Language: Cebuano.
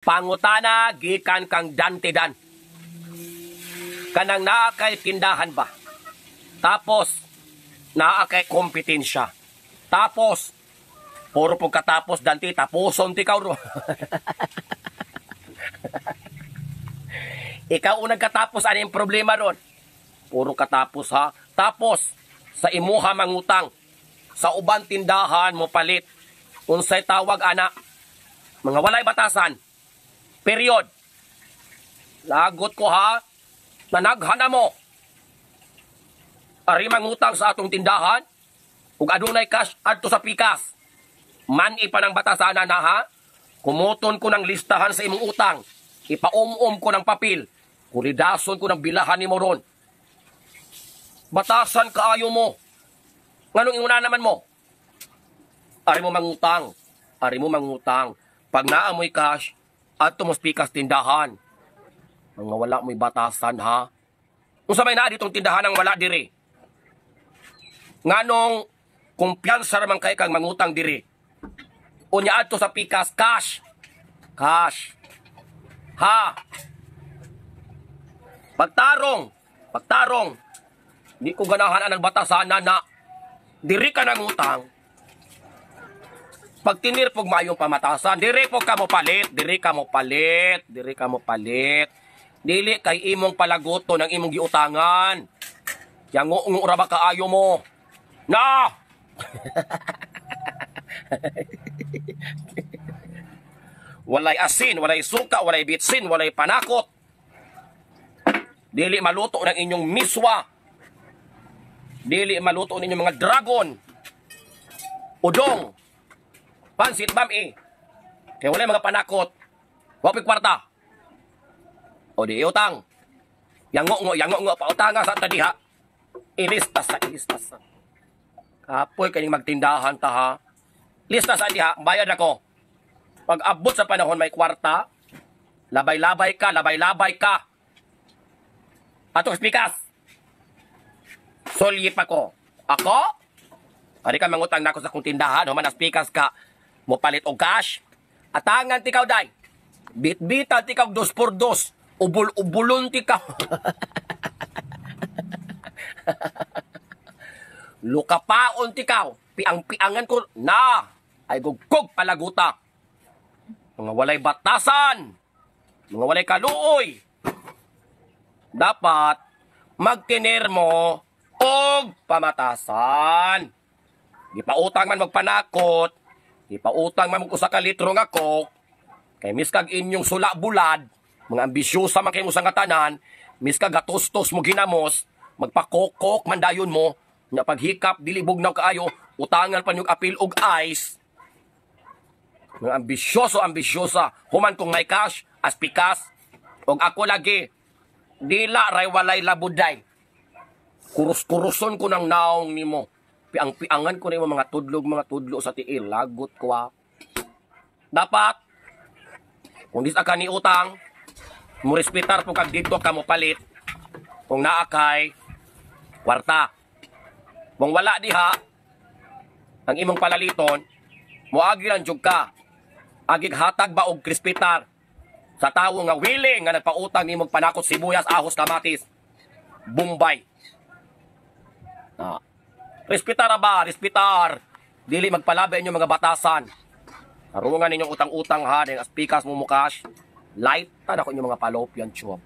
Pangutana gikan kang Dante Dan. Kanang naa kay tindahan ba? Tapos naa kay kompetensya. Tapos puro pong katapos Dante, tapuson ti kaw ro. Ikaw unang katapos, ano yung problema ron? Puro katapos ha. Tapos sa imuha mangutang, sa uban tindahan mo palit. Unsay tawag ana? Mga walay batasan. Period. Lagot ko ha, nanaghana mo. Ari mangutang sa atong tindahan, ug adunay cash adto sa pikas. Man-i pa ng batasanan na ha. Kumuton ko ng listahan sa imong utang. Ipaum-um ko ng papel. Kuridason ko ng bilahan nimo ron. Batasan kaayo mo. Nganong inguna naman mo? Ari mo mangutang. Ari mo mangutang. Pag naamoy cash, adto mo pikas tindahan. Mga wala mo'y batasan ha. Unsa may naa ditong tindahan ang wala diri? Nganong kumpiyansa raman kay kang mangutang diri? Unya adto sa pikas cash. Cash. Ha. Pagtarong, pagtarong. Di ko ganahan ang batasanan na diri ka nangutang. Pagtinir pog maayong pamatasan, diri po ka mo palit, diri ka mo palit, diri ka mo palit. Dili kay imong palaguto ng imong giutangan. Yango ra ba kaayo mo? Na! Walay asin, walay suka, walay bitsin, walay panakot. Dili maluto ng inyong miswa. Dili maluto ninyong mga dragon. Udong. Pansit bami. Kaya walay mga panakot. Wa kwarta. O di utang. Yango yango pautanga sa tadiha. Ilista sa, ilista sa. Kapoy kaning magtindahan ta ha. Lista sa diha, bayad ako. Pag abot sa panahon may kwarta, labay-labay ka, labay-labay ka. Atong spikas. Solye pa ko. Ako? Ari ka mangutang nako sa kong tindahan, human as pikas ka, mo palit og cash. Atangan tikaw day. Bitbitan tikaw dos por dos. Ubul-ubulon tikaw. Lukapaon tikaw. Piang-piangan ko na. Ay gugkog palaguta. Mga walay batasan. Mga walay kaluoy. Dapat magtinir mo og pamatasan. Gipautang man magpanakot, gipautang man mag usa ka litro nga coke, kay miskag inyong sula bulad, mga ambisyosa man kay mo sa tanan, miskag gatustos mo ginamos, magpakokok man dayon mo, nga paghikap dili bugnaw kaayo, utangan pa niyong apil og ice. Mga ambisyoso, ambisyosa, human kung may cash, as pikas, og ako lagi, dila ray walay labuday. Kurus-kuruson ko ng naong nimo. Piang-piangan ko nimo mga tudlog, mga tudlo sa tiil. Lagot ko ha. Dapat, kung di sa ka ni utang, mo respetar po kag dito ka mo palit. Kung naa kay kwarta. Kung wala diha, ang imong palaliton, moagi lang jud ka. Agig hatag ba og respetar sa tawo nga willing nga nagpautang nimo panakot sibuyas, ahos, kamatis, Bombay. Ah. Respetar ba? Respetar. Dili magpalabi inyong mga batasan. Tarungan ninyong utang-utang ha, dahil as pikas mo mo cash. Light ta na ko inyong mga palopyan chup.